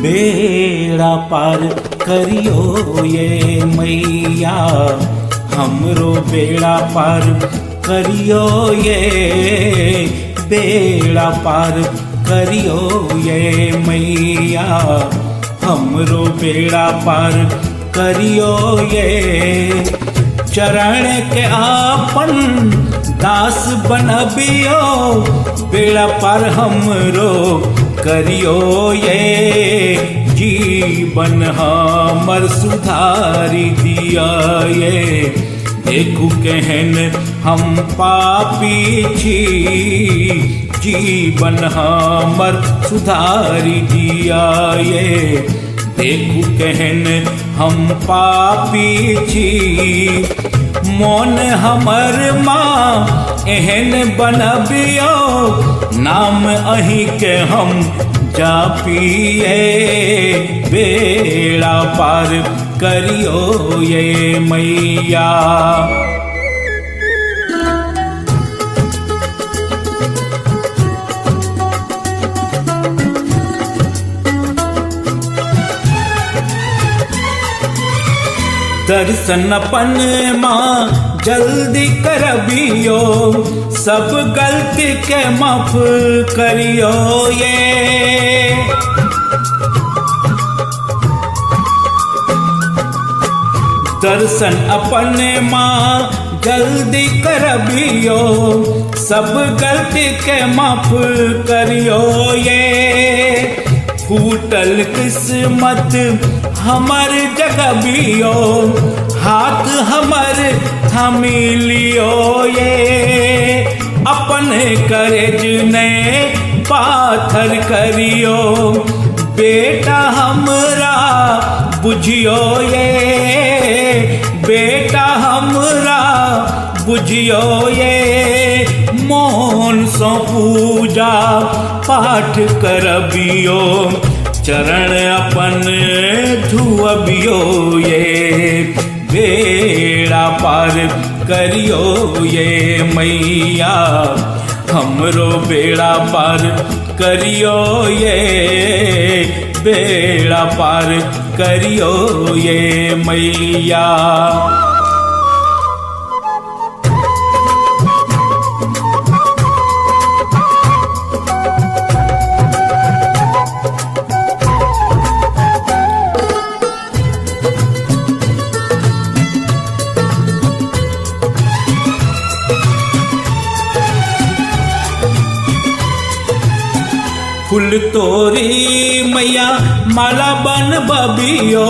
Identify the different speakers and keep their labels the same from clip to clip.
Speaker 1: बेड़ा पार करियो ये मैया, हमरो बेड़ा पार करियो ये, बेड़ा पार करियो ये मैया, हमरो बेड़ा पार करियो ये। चरण के आपन दास बनबियो, बेड़ा पार हमरो करियो ये। जीवन हमर सुधारी दिया ये, देखू केहन हम पापी छी, जीवन हमर सुधारी दिया ये, देखू केहन हम पापी छी। मोन हमर माँ एहन बनबियो, नाम अहीं के हम जापिए, बेड़ा पार करियो ये मैया। दर्शन अपन माँ जल्दी करबियो, सब गलती के माफ करियो ये। दर्शन अपन माँ जल्दी करबियो, सब गलती के माफ करियो ये। फूटल किस्मत हमर जगबियो, हाथ हमर थामी लियो ये। अपने करेज ने पाथर करियो, बेटा हमरा बुझियो ये, बेटा हमरा बुझियो ये। मोन सो पूजा पाठ करबियो, चरण अपन धुअबियो ये, बेड़ा पार करियो ये मैया, हमरो बेड़ा पार करियो ये, बेड़ा पार करियो ये मैया। फूल तोरी मैया माला बनबियो,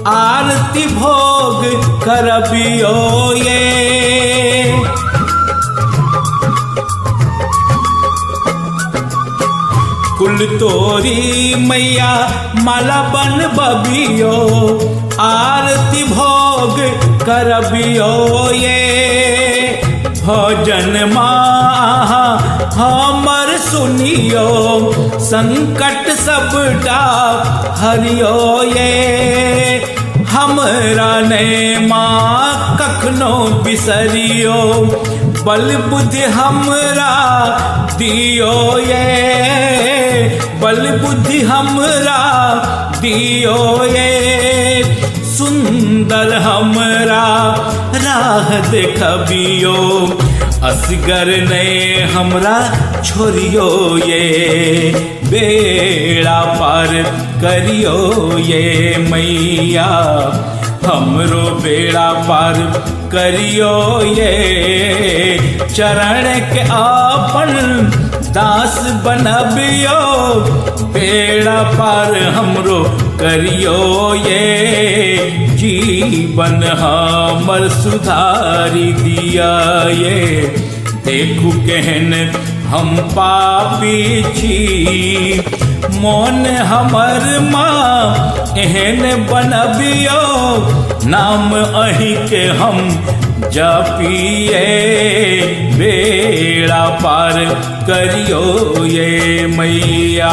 Speaker 1: आरती भोग करबियो ये। फूल तोरी मैया माला बनबियो, आरती भोग करबियो ये। भजन माँ हमर सुनियो, संकट सबटा हरियो ये। हमरा ने माँ कखनो बिसरियो, बल बुद्धि हमरा दियो ये, बल बुद्धि हमरा दियो ये। सुंदर हमरा राह देखबियो, असगर ने हमरा छोड़ियो ये, बेड़ा पार करियो ये मैया, हमरो बेड़ा पार करियो ये। चरण के आपन दास बनबियो, बेड़ा पार हमरो करियो ये। जीवन हमर सुधारी दिया ये, देखू केहन हम पापी छी, मोन हमर माँ एहन बनबियो, नाम अहीं के हम जपिए, बेड़ा पार करियो ये मैया।